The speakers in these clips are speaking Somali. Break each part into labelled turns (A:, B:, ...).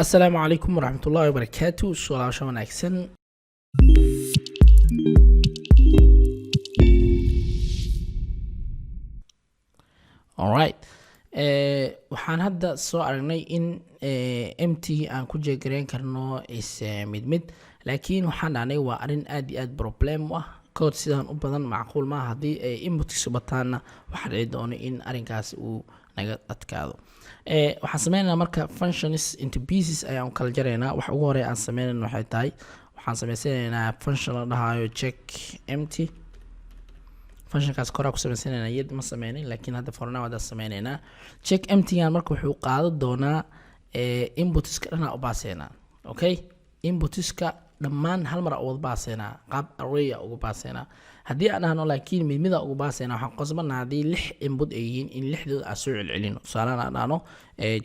A: Asalaamu calaykum waraxmatullahi wabarakaatu. Soo wanaagsan. Alright, waxaan hadda soo aragnay in empty aan ku check gareyn karno is mid mid, laakiin waxaan dhahnay waa arrin aad iyo aad problem u ah. Code sidaan u badan macquul maaha. Haddii ay inputkiisu bataanna, waxaa dhici doono in arrinkaasi uu naga adkaado. Waxaan sameynaynaa marka functions into pieces ayaan u kala jaraynaa. Waxa ugu horeya aan sameynayna waxay tahay, waxaan sameysanaynaa function la dhahayo check empty. Functionkaas koraa ku sameysanaynaa, yad ma sameynin, laakiin hadda for now haddaan sameynaynaa. Check emptygan marka wuxuu qaadan doonaa inputska dhanaa u baaseynaa. Okay, inputska dhammaan hal mar u wada baaseynaa, qaab array ugu baaseynaa. Haddii aan dhahno laakiin mid mida ugu baaseynaa, waxaan qasbanaa haddii lix input ay yihiin in lixdooda aan soo celcelino. Tusaalahan aan dhahno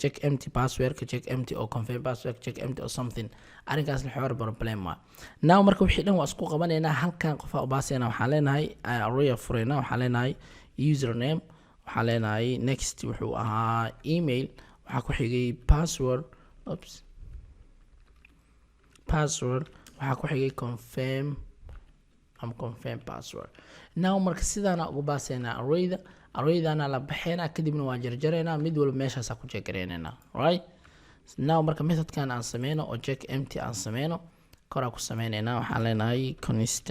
A: check empty passwordka, check empty oo confirm password, check empty or something, arrinkaasna xoor problem waa. Now marka wixii dhan waa isku qabanaynaa, halkan qofaa u baaseynaa. Waxaan leenahay array fureynaa, waxaan leenahay username, waxaan leenahay next wuxuu ahaa email, waxaa ku xigay password, oops, password, waxaa ku xigay confirm ama confirm password. Now marka sidaana ugu baaseynaa arrayda, arraydana la baxeynaa, kadibna waan jarjaraynaa, mid walba meeshaasaa ku check gareynaynaa. Right now marka methodkan aan sameyno oo check empty aan sameyno, koraa ku sameyneynaa. Waxaan leenahay const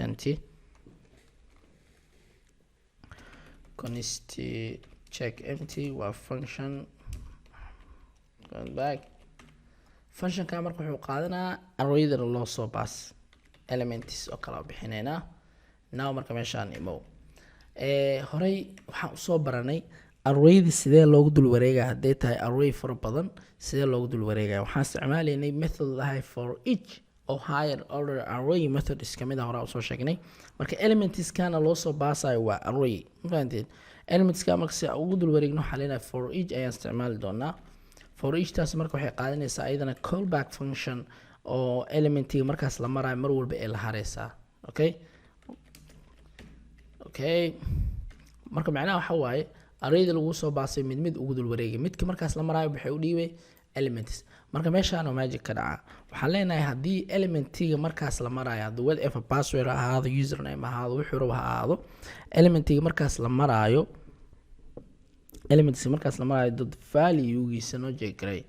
A: check empty waa function back. Functionka marka wuxuu qaadanaa arraydana loo soo baas elements oo kala bixineynaa. Now marka meeshaan imow. Horey waxaan usoo baranay arrayda sidee loogu dul wareegaya. Hadday tahay array fara badan, sidee loogu dul wareegaya? Waxaan isticmaalaynay method lahay for each oo higher order array method iska mid ah, horaa usoo sheegnay. Marka elementskana loo soo baasayo waa array, ma fahanteen? Elementska marka si aan ugu dul wareegno, waxaa leenahay for each ayaan isticmaali doonaa. For each taas marka waxay qaadanaysaa ayadana callback function oo elementiga markaas la marayo mar walba ee la hareysaa. Okay, marka macnaha waxa waaye, arrayda lagu soo baasay mid mid ugu dul wareegay, midka markaas la maraayo waxay u dhiibay elements. Marka meeshaan oo magic ka dhaca, waxaan leenahay haddii elementiga markaas la maraayo, hadduu whatever password ha ahaado, username ha ahaado, wuxuu rabo ha ahaado, elementiga markaas la maraayo, elements markaas la maraayo dot valuegiisa noo check garay.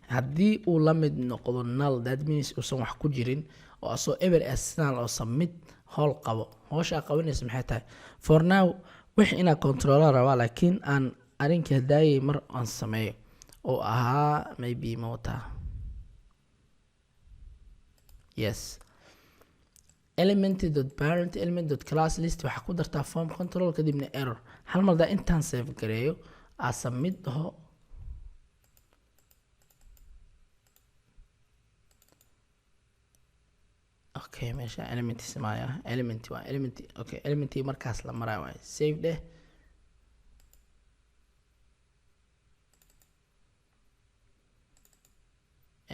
A: Haddii uu la mid noqdo null, that means uusan wax ku jirin oo asoo eber ah sidaan oo submit howl qabo. Howsha qabanaysa maxay tahay? For now wix inaa controller rabaa, laakiin aan arinkii hadaayay mar aan sameeyo oo ahaa maybe mota, yes, element dot parent element dot class list, waxaa ku dartaa form control, kadibna error. Hal mar daa intaan save gareeyo, aa submit dhaho. Okay, meesha element maya, element waa element. Okay, element markaas la maraayo waay. Save dheh.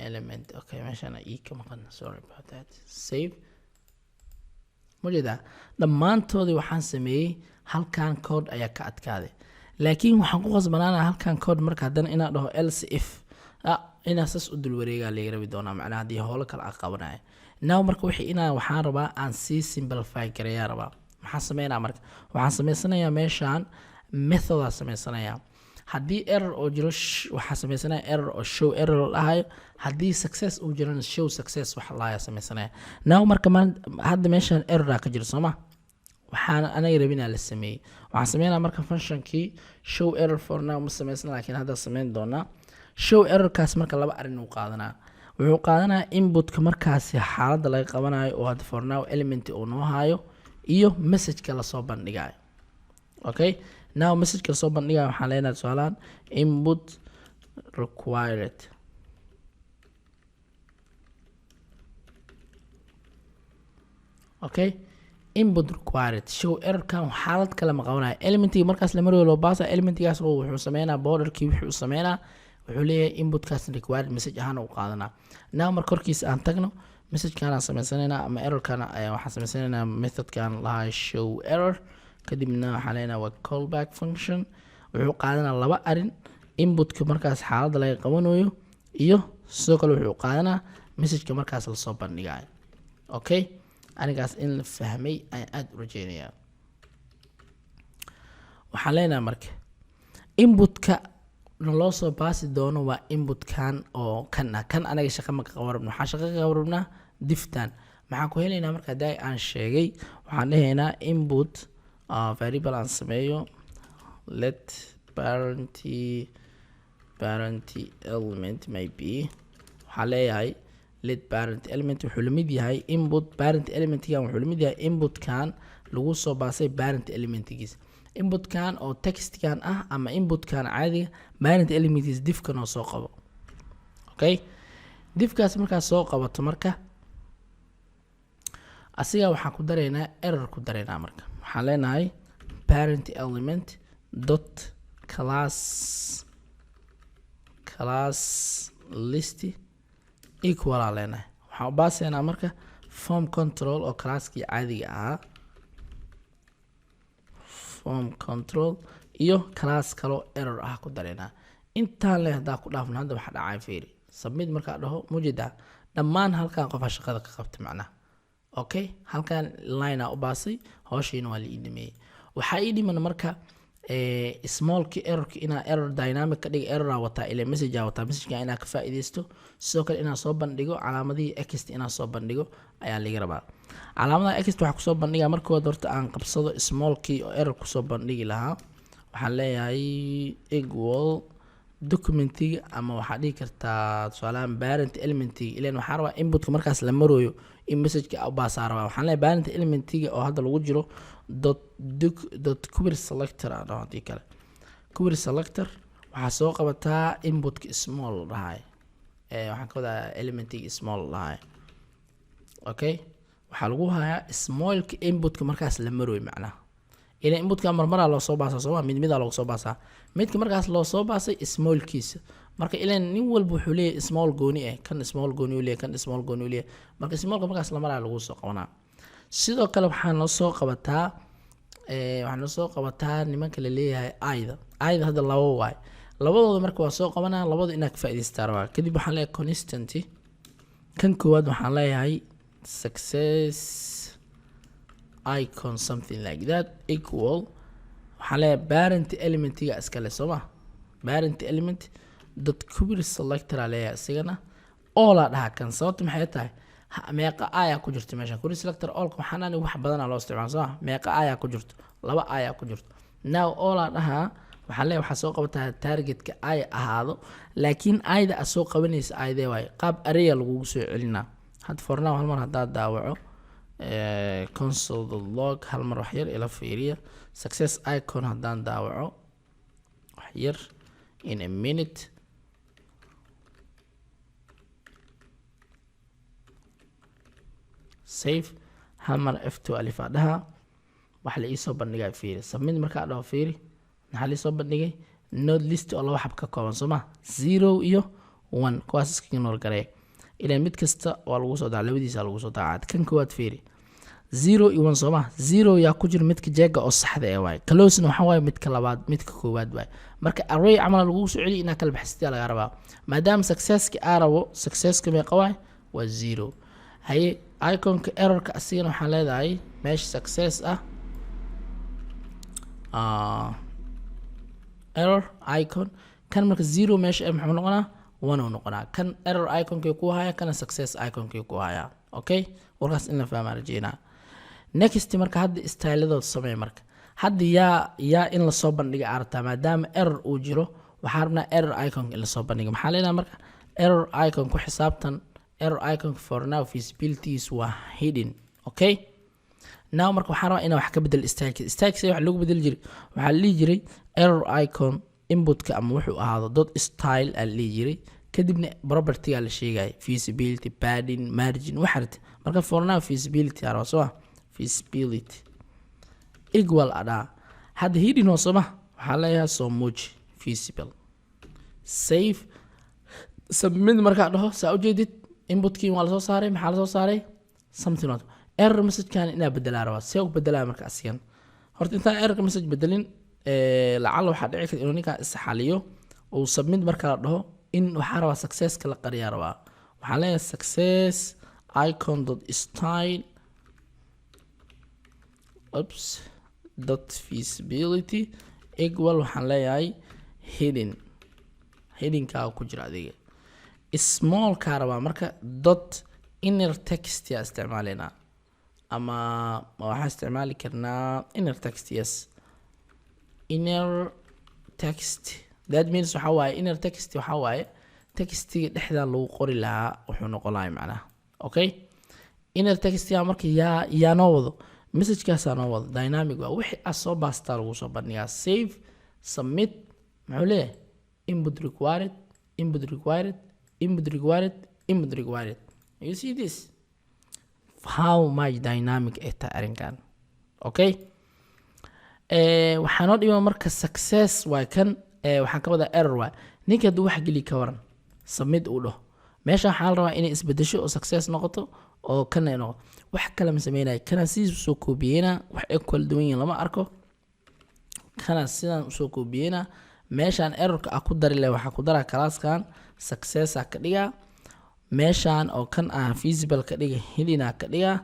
A: Element, okay, meeshana ii ka maqan, sorry about that. Save. Majeedaa, dhammaantoodii waxaan sameeyey halkan code ayaa ka adkaaday, laakiin waxaan ku qasbanaana halkan code marka haddana inaan dhaho else if inaa sas u dul wareegaa laga rabi doonaa, macnaha haddii howlo kale aan qabanaya. Now marka wixii inaan waxaan rabaa aan sii simplify gareeyaa rabaa. Maxaan sameynaa marka? Waxaan sameysanayaa meeshaan methodaa sameysanayaa. Haddii error oo jiro, waxaa sameysanaya error oo show error la dhahayo. Haddii success uu jirana, show success wax la dhahayo sameysanaya. Now marka hadda meeshan erroraa ka jiro, sooma? Waxaan anaga rabinaa la sameeyey. Waxaan sameynaa marka functionkii show error. For now ma sameysna, laakiin hadda sameyn doonaa. Show errorkaas marka laba arrin uu qaadanaa. Wuxuu qaadanaa inputka markaasi xaaladda laga qabanayo, oo hadda for now element uu noo hayo, iyo messageka lasoo bandhigayo. Okay, now messageka lasoo bandhigayo waxaan leenahay tusaalahan input required. Okay, input required. Show errorkan xaalad kale ma qabanayo. Elementigii markaas la mariyo loo baasa, elementigaas wuxuu sameynaa borderkii, wuxuu sameynaa, wuxuu leeyahay inputkaas required message ahaan u qaadanaa. Now marka korkiisa aan tagno, messagekan aan sameysanaynaa ama errorkan waxaan sameysanaynaa methodkan lahaa show error. Kadibna waxaan leenahay waa callback function. Wuxuu qaadanaa laba arin: inputka markaas xaaladda laga qabanayo iyo Sidoo kale wuxuu qaadanaa messageka markaas lasoo bandhigayo. Okay, anigaas in la fahmay ayaan aada u rajeynayaa. Waxaan leenahay marka inputka naloo soo baasi doono waa inputkan oo kan ah. Kan anaga shaqa ma ka qaban rabno, waxaan shaqa ka qaban rabnaa divtan. Maxaan ku helaynaa marka? Hadii aan sheegay, waxaan dhahaynaa input variable aan sameeyo, let parent element maybe. Waxaan leeyahay let parent element wuxuu lamid yahay input. Parent elementgan wuxuu lamid yahay inputkan lagu soo baasay parent elementgiisa, inputkan oo textkan ah ama inputkan caadiga, parent elementgiisa divkan oo soo qabo. Okay, divkaas markaad soo qabato, marka asiga waxaan ku daraynaa error ku daraynaa. Marka waxaan leenahay parent element dot class list equal aan leenahay. Waxaan u baasaynaa marka form control oo classkii caadiga ahaa, form control iyo class kaloo error ah ku daraynaa. Intaan le haddaa ku dhaafno, hadda waxa dhacay fiiri. Submit markaa dhaho, mujida dhammaan halkan qofaa shaqada ka qabta macnaha. Okay, halkan line aa u baasay, howshiina waa la ii dhameeyey. Waxaa ii dhiman marka smallki errorki inaa error dynamic ka dhiga. Error aa wataa ila message aa wataa, messageka inaa ka faa'iidaysto. Sidoo kale inaan soo bandhigo calaamadihii ext inaan soo bandhigo ayaa laga rabaa. Calaamadaha ext waxaa kusoo bandhigaa markood horta aan qabsado smallkii oo error kusoo bandhigi lahaa. Waxaan leeyahay equal documentiga, ama waxaa dhihi kartaa tusaalahaan parent elementiga, ilan waxaa rabaa inputka markaas la marooyo in messageka baasaa rabaa. Waxaan leeyahay parent elementiga oo hadda lagu jiro dot doc dot query selector aan dhaho. Haddii kale query selector waxaa soo qabataa inputka small la dhahay, waxaan ka wadaa elementiga small la dhahay. Okay, waxaa lagu hayaa smallka inputka markaas la marooyo macnaha, ila inputka marmaraa loo soo baasaa sooma, mid midaa loogu soo baasaa. Midka markaas loo soo baasay smallkiisa marka, ilan nin walba wuxuu leeyahay small gooni ah, kan small gooni uu leeyahay, kan small gooni uu leeyahay. Marka smallka markaas la maraa lagu soo qabanaa. Sidoo kale waxaa noo soo qabataa nimanka la leeyahay ayda. Ayda hadda laba waay, labadooda marka waa soo qabanaa, labada inaad ka faa'iidaystaa rabaa. Kadib waxaan leeyahay constant. Kan koowaad waxaan leeyahay success icon, something like that, equal. Waxaan leeyahay parent elementiga iskale soo ma, parent element dot query selector aa leeyahay, isigana all aa dhahaa kan. Sababta maxay tahay? Meeqa ayaa ku jirto meeshan? Query selector allka waxaan ani wax badanaa loo isticmaala soo ma. Meeqa ayaa ku jirto? Laba ayaa ku jirto. Now all aa dhahaa. Waxaan leeyahay waxaa soo qabataa targetka ay ahaado, laakiin ayda aad soo qabanaysa aydee waaye, qaab array lagugu soo celinaa. Hadda for now hal mar haddaad daawaco console log, hal mar wax yar ila fiiriya. Success icon haddaan daawaco wax yar, in a minute, save, hal mar F2 alif aa dhaha, waxa la iisoo bandhigaa fiiri. Submit markaa dhaho, fiiri maxaa liisoo bandhigay: node list oo laba xab ka kooban soo ma, zero iyo one. Kuwaas iska ignore garee, ilaan mid kasta waa lagu soo daa, labadiisa lagu soo daacad. Kan koowaad fiiri, zero iyo one soo ma. Zero yaa ku jira? Midka jeega oo saxda ee waaye. Closena waxaa waaye midka labaad, midka koowaad waaye. Marka array camal lagugu soo celiya, inaa kala baxsatiyaa lagaa rabaa. Maadaama successka aa rabo, successka meeqa waay? Waa zero. Haye, iconka errorka asigana waxaan leedahay meesha success ah, error icon kan marka zero meesha muxuu noqonaa? One uu noqonaa. Kan error iconkii ku haya, kana success iconkii ku haya. Okay, warkaas in la fahmaa rajeynaa. Next, marka hadda styladood samee. Marka hadda yaa in lasoo bandhiga aragtaa, maadaama error uu jiro, waxaa rabnaa error icon in lasoo bandhiga. Maxaa leenahay marka? Error icon ku xisaabtan. Error icon for now visibilities waa hidden. Okay, now marka waxaan rabaa inaan wax ka bedel styleka. Styleka wax loogu bedeli jiray, waxaa la dhihi jiray error icon inputka ama wuxuu ahaado dot style aa la dhihi jiray, kadibna propertyga la sheegaya, visibility, padding, margin, waxa rabta. Marka for now visibility aa rabaa soo ah, visibility equal adhaa. Hadda hidden oo sooma, waxaa leeyahay soo muuji visible. Save, submit markaa dhaho, saa ujeedid inputkii waa lasoo saaray. Maxaa lasoo saaray? Something not error messagekan inaa bedelaa rabaa. See u bedelaa marka asigan? Horta intaan errorka message bedelin, lacalla waxaa dhici karta inuu ninkaan isxaliyo, uu submit marka la dhaho. In waxaa rabaa successka la qariyaa rabaa. Waxaan leeyahay success icon dot style, oops, dot visibility equal, waxaan leeyahay hidden. Hiddenkaa ku jira adiga smallkaa rabaa. Marka dot inner text yaa isticmaalaynaa ama waxaan isticmaali karnaa inner text. Yes, inner text. That means waxaa waaye inner text waxaa waaye textiga dhexdaa lagu qori lahaa wuxuu noqon lahay macnaha. Okay, inner textiga marka yaa noo wado, messagekaasaa noo wado. Dynamic waa wixii aad soo baastaa lagu soo bandhigaa. Save, submit. Muxuu leeyahay? Input required, input required, input required, input required. You see this, how much dynamic ay tahay arrinkan? Okay, waxaa noo dhima marka success waa kan, waxaan ka wadaa error waay. Ninka hadduu wax geli ka waran, submit uu dhaho, meesha waxaa la rabaa inay isbedesho oo success noqoto oo kana ay noqoto. Wax kale ma sameynayo, kana sidiis usoo koobiyeyna. Wax ay kala duwan yihiin lama arko. Kana sidaan usoo koobiyeyna. Meeshaan errorka ah ku dari leh, waxaa ku daraa classkan successa ka dhigaa. Meeshaan oo kan aan visible ka dhiga, hidden ka dhigaa.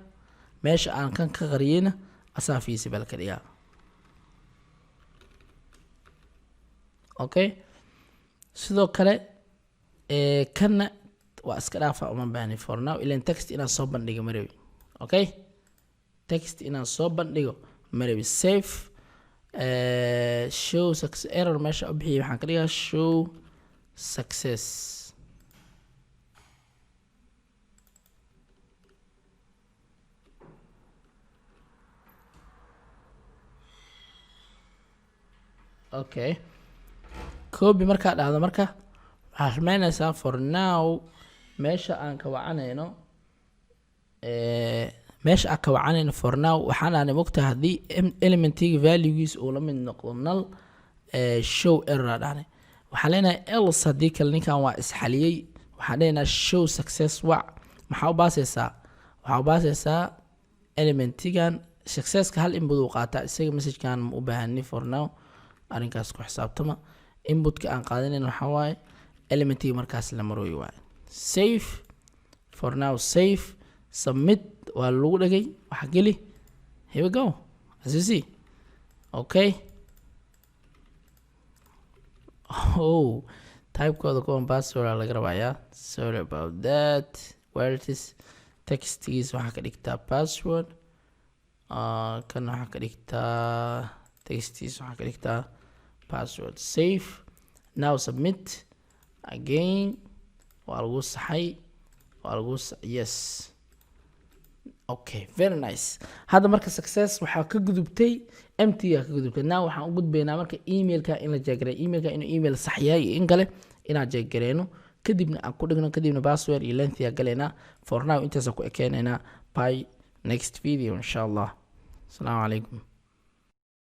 A: Meesha aan kan ka qariyeyna, asaa visible ka dhigaa. Okay, sidoo kale kanna waa iska dhaafa, uma baahni for now, ilan text inaan soo bandhigo ma rabi. Okay, text inaan soo bandhigo ma rabi. Save, show success. Error meesha u bixiyay waxaan ka dhigaa show success. Okay, copy markaa dhahdo, marka waxaa sameynaysaa for now meesha aan ka wacanayno, meesha aan ka wacanayno for now waxaan aanay mogtahay haddii elementiga valuegiisa uu la mid noqdo null, show error aa dhahnay. Waxaan leenahay else. Haddii kale ninkan waa isxaliyey, waxaan leenahay show success. Wac, maxaa u baasaysaa? Waxaa u baasaysaa elementigan successka. Hal input uu qaataa isaga, messagekan ma u baahani for now. Arrinkaas ku xisaabtama. Inputka aan qaadanayn waxaa waaye elementiga markaas la marooyo waaye. Save for now, save, submit. Waa lagu dhagay, waxa geli. Here we go, as you see. Okay, oh, typekooda kuwan password aa laga rabayaa. Sorry about that. Where it is, textgiisa waxaa ka dhigtaa password. Kan waxaa ka dhigtaa, textgiisa waxaa ka dhigtaa password. Save now, submit again. Waa lagu saxay, waa lagu. Yes, okay, very nice. Hadda marka success waxaa ka gudubtay, emptyga ka gudubtay. Now waxaan u gudbaynaa marka emailka in la check gareeyo, emailka inuu email sax yahay iyo in kale inaan check gareyno, kadibna aan ku dhigno, kadibna password iyo lengthiga galaynaa. For now intaasaan ku ekeenaynaa. By next video, insha Allah. Asalaamu calaykum.